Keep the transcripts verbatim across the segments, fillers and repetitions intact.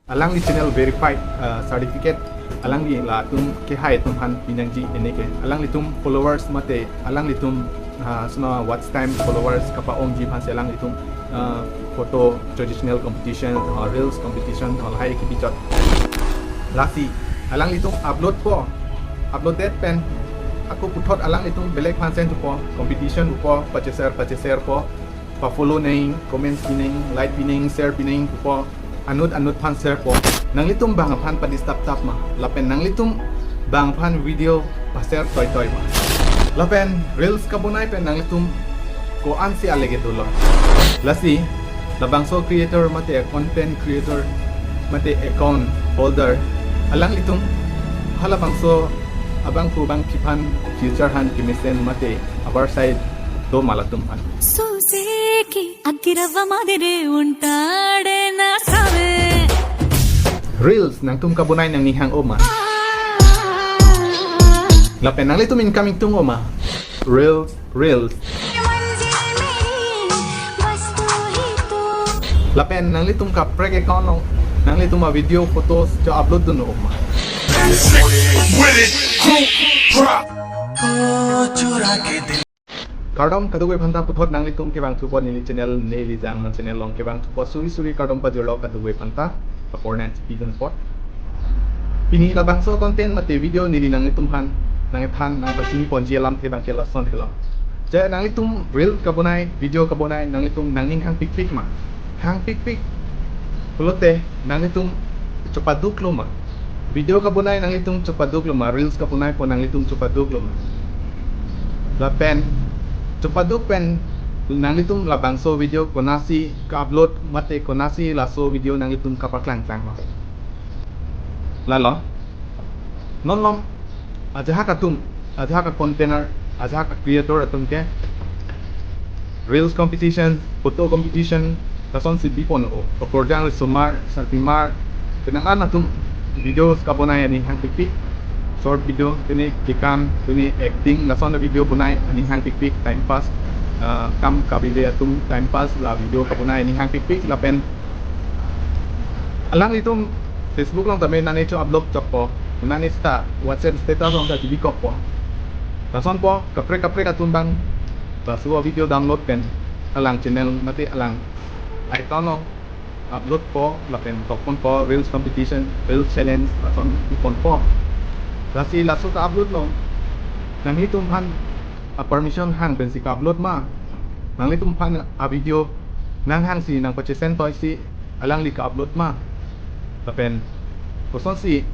Alangli channel verified, uh, certificate, alangli latum kehai atum aphan pinangji, eneke alanglitum followers mate alanglitum, uh, sona watch time followers kapa-ongji aphansi alanglitum, uh, photo traditional competition or reels competition or lahai kipi chot. Lasi alanglitum upload po, uploaded pen ako puthot alanglitum belek aphan send po, competition po, pacheser pacheser po, pa-follow nang, comments pi nang, like pi nang, share pi nang po, anut anut aphan share po. Nanglitum bang aphan padisturb tap ma? Lapen nanglitum bang aphan video pa-share toi toi ma? Lapen reels kabonai pen nanglitum ko-ansi alege dolo? Lasi labangso creator mate content creator mate account holder, alanglitum halabangso abangphu bangphi aphan future aphan kemesen mate avarsai do ma latum aphan? Suseki agirava madere untade na save. Reels nangtum kabonai nangning hang-o ma? Lapen nanglitum income ingtung-o ma? Reels, reels. Lapen nanglitum kaprek account along nanglitum a-video, photos cho upload dun-o ma? With it, crew, drop. Kardom kadokave aphanta, puthot nanglitum kevang thupo neli channel, neli jang nang channel along kevang thupo suri suri kardom pajirlo kadokave aphanta, apor nangchipidun apot. Pini labangso content mate video neli nanglitum aphan nangthan nangpachini ponji alam abangke lason helo. Je nanglitum reel kabonai, video kabonai nanglitum nangning hangpikpik ma? Hangpikpik pulote nanglitum chopaduklo ma? Video kabonai nanglitum chopaduklo ma? Reels kabonai po nanglitum chopaduklo ma? Lapen chopaduk pen nanglitum labangso video konatsi ka-upload mate konatsi laso video nanglitum kapaklangklang ma? Lalo, non along ajahak atum, ajahak a-content, ajahak a-creator atum ke reels competition, photo competition, lasonsi bipon-o. Okorjang, risomar, sarpimar, penang an atum videos kabonai aning hangpikpik, short video, pine kekam, pine acting, lason video bonai aning hangpikpik, time pass, ah, kam kabile atum time pass la video kabonai aning hangpikpik, lapen alanglitum Facebook along tame nangni cho-upload chokpo, nangni sta WhatsApp status along ta chibikokpo. Lasonpo, kaprek kaprek atum bang laso video download pen alang channel mate alang account along upload po, lapen tokponpo, reels competition, reels challenge, lason ponpo. Lasi laso ta-upload along nanglitum aphan a-permission hang pensi ka-upload ma? Nanglitum aphan a-video nanghangsi nangpachesen toisi alangli ka-upload ma? Lapen kosonsi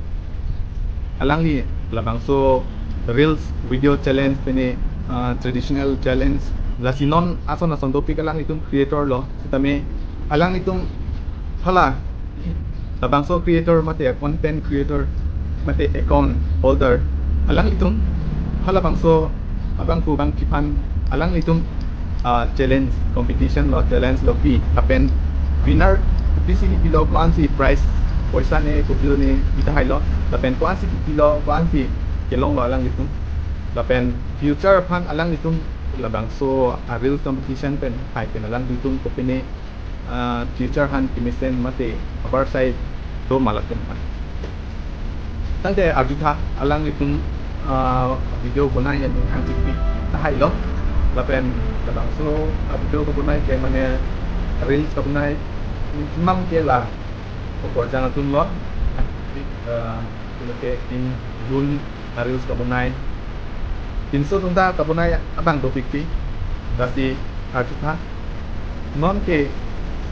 alangli labangso reels video challenge pine, ah, traditional challenge, lasi non ason ason dopik alanglitum creator lo, sitame alanglitum hala labangso creator mate content creator mate account holder, alanglitum halabangso abangphu bangphi aphan alanglitum, ah, challenge, competition lo, challenge lo pi, lapen winner kopisi kipilo, ko-ansi prize, poisa ne kopilo ne pi tahai lo, lapen ko-ansi kipilo, ko-ansi kelong lo alanglitum, lapen future aphan alanglitum labangso a-reels competition pen hai pen alanglitum kopine, ah, future aphan kemesen mate avarsai do ma latum aphan. Tangte arjutha, alanglitum, ah, video bonai aning hangpikpik tahai lo. Lapen labangso, ah, video kabonai ke mane reels kabonai imam ke la okorjang atum lo. Ah, pulo ke tin dun a-reels kabonai, pinso atum ta kabonai abang dopikpik, lasi arjutha. Non ke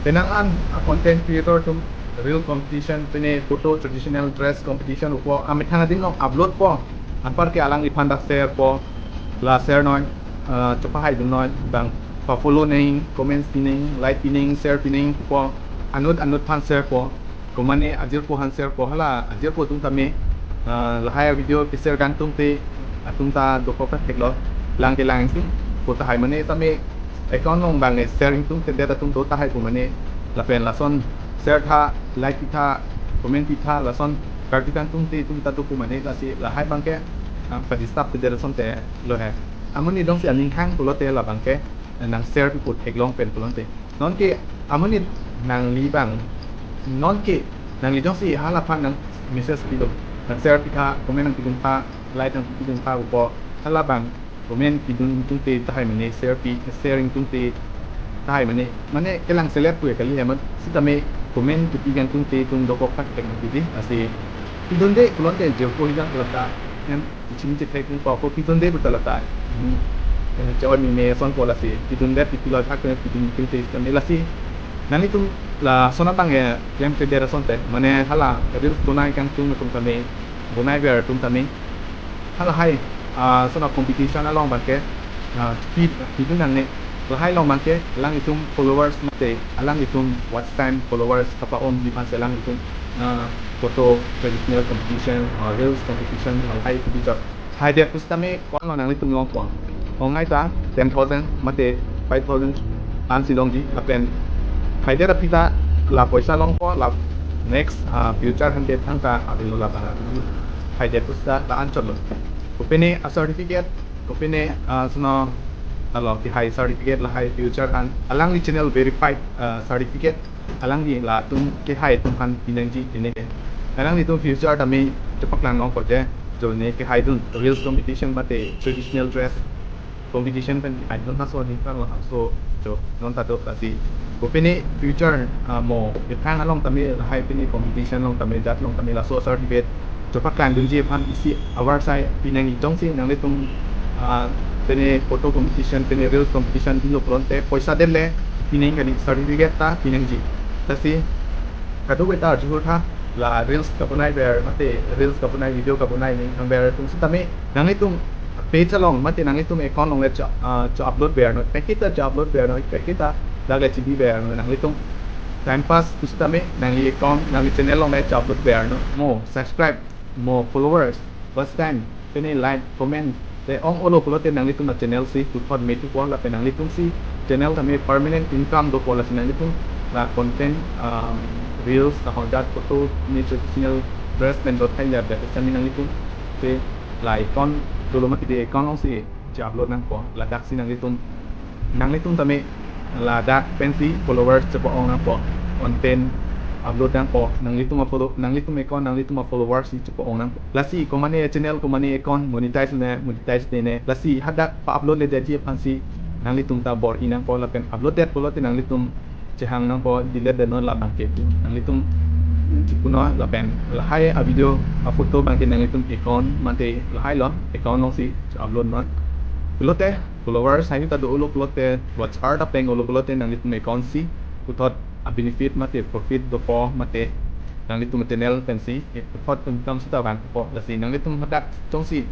penang an a-content creator atum reel competition pine photo traditional dress competition upo amethang adin along upload po, anpar ke alangliphan ta share po, la share noi, ah, chopahai dun noi, bang pa-follow nang, comments pi nang, like pi nang, share pi nang po, anut anut aphan share po. Komane ajirpo aphan share po, hala ajirpo atum tame, ah, lahai video pi-share kangtung te atum ta dokok ta theklo, lang ke lang si po tahai mane tame account along bang ne share ingtung te det atum do tahai pu mane, lapen lason share tha, like pi tha, comment pi tha, lason karju kangtung te atum ta do pu mane, lasi lahai abangke, ah, padisturb te det asonte lo he. Amonit jongsi aning hang pulote labangke nang share pipo theklong pen pulote. Non ke amonit nangli bang, non ke Nangli jongsi halaphan nang message pidun, nang share pitha, comment nangpidun tha, like nangpidun tha, upo halabang comment pidun ingtungte tahai mene, share pi, share ingtungte tahai mene. Mane kelang selep pu kali ya, mat sitame comment kepi ingtungte tung dokok thak tek nangpidi. Lasi pidunde pulote joko hilang lata. Em, chini chethek tung ko pidunde puta lata. Hmm. Eh, chawan meme asonpo lasi pidunde, pipilo thak pidun ingtungte sitame lasi. Nanglitum lason abang ya, klemkledet asonte, mane hala reels bonai kangtung atum tame, bonaiver atum tame, halahai, ah, lason a-competition along abangke, ah, speed, speed nangne, lahai along abangke alanglitum followers mate alanglitum watch time, followers kapa-ongji aphansi alanglitum, ah, photo traditional competition, ah, reels competition, lahai video. Haidet pusitame ko-an lo nanglitum longpo? Ong ai ta ten thousand mate five thousand ansi longji, lapen haidet aphi ta la poisa longpo, la next, ah, future hande thangta avelo la bana. Haidet pusita la anchot lo. Kopine a-certificate, kopine, ah, sono alo kehai certificate, lahai future an, alangli channel verified, ah, certificate, alangli latum kehai atum aphan pinangji, tine ke. Alanglitum future tame chepaklang longpo je, jo ne kehaidun reels competition mate traditional dress competition pen kehaidun, laso aningkan laso jo non ta do lasi. Kopine future, ah, mo ethang along tame lahai pine competition along tame, jat along tame laso certificate chepaklangdunji aphan isi avarsai pinangji. Jongsi nanglitum, ah, pine photo competition, pine reels competition pilo pulote poisa dele pinang kali, certificate ta pinangji. Lasi kadokave ta arjuhur tha, la reels kabonaiver mate reels kabonai, video kabonai ning hangver atum sitame nanglitum page along mate nanglitum account along le cho, ah, cho-upload ver non, kaike ta cho-upload ver non, kaike ta dak le chibiver non, nanglitum time pass pusitame nangli account, nangli channel along le cho-upload ver non. Mo subscribe, mo followers, watch time, pine like, comment te ong-olo pulote nanglitum a-channel si puthot metupo, lapen nanglitum si channel tame permanent income dopo, lasi nanglitum la content, ah, reels, la hojat photo, ne traditional dress pen dot hai ya, dak sitame nanglitum te la account dolo mati de account along si cho-upload nangpo, ladaksi nanglitum, nanglitum tame ladak pensi followers chepa-ong nangpo, content upload nangpo, nanglitum a-follow, nanglitum account, nanglitum a-followers si chepa-ong nangpo. Lasi komane channel, komane account monetize ne, monetize ne ne, lasi hadak pa-upload ledetji aphansi nanglitum ta bor-i nangpo, lapen upload det pulote nanglitum chehang nangpo, delete det non labangke. Nanglitum chipunon lapen lahai a-video, a-photo abangke nanglitum account mate lahai lo, account along si upload non. Pulote followers hai ta do-olo pulote, watch hour ta peng-olo pulote nanglitum account si puthot a-benefit mate profit dopo, mate nanglitum channel pensi puthot income sita vangpo. Lasi nanglitum hadak jongsi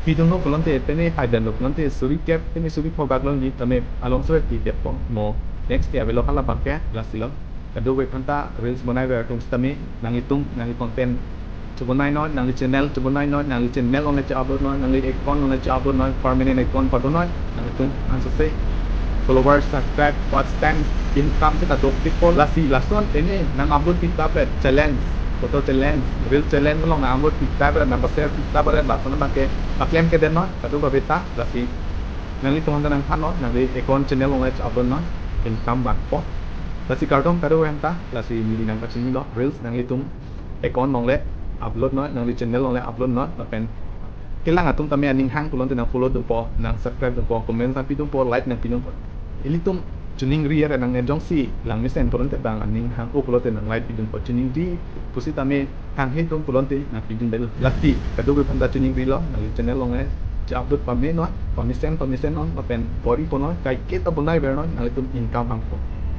pidunlo pulote, pine haidet lo pulote, suri kep pine suri phongo bak lo ni tame along sore pidetpo. Mo next ke avelo halabangke, lasi lo. Kadokave aphanta reels bonaiver atum sitame nanglitum nangli content chebonai non, nangli channel chebonai non, nangli channel along le cho-upload non, nangli account along le cho-upload non, permanent account pado non, nanglitum ansose followers, subscribe, watch time, income sita dopikpo. Lasi lason pine nang upload pi tapet challenge, photo challenge, reel challenge along nang upload pi tapet, nang share pi tapet, lason abangke paklemkledet non kadokave ta. Lasi nanglitum aphan ta nangthan non, nangli account, channel along le upload non, income vangpo. Lasi kardom kadokave aphanta, lasi neli nangpachinilo, reels nanglitum account along le upload non, nangli channel along le upload non, lapen kelang atum tame aning hang pulote nang follow dunpo, nang subscribe dunpo, comment nangpidunpo, like nangpidunpo. Ilitum choningri, are nang ne jongsi langmesen pulote bang aning hang-o pulote nang like pidunpo, choningri pusitame hanghe atum pulote nangpidun dei. Lasi kadokave aphanta choningrilo, nangli channel along le cho-upload pame non, pamesen pamesen non, lapen bor-ipo non, kaike ta bonaiver non, nanglitum income vangpo.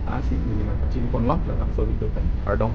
Lasi neli nangpachinponlo labangso video pen. Kardom.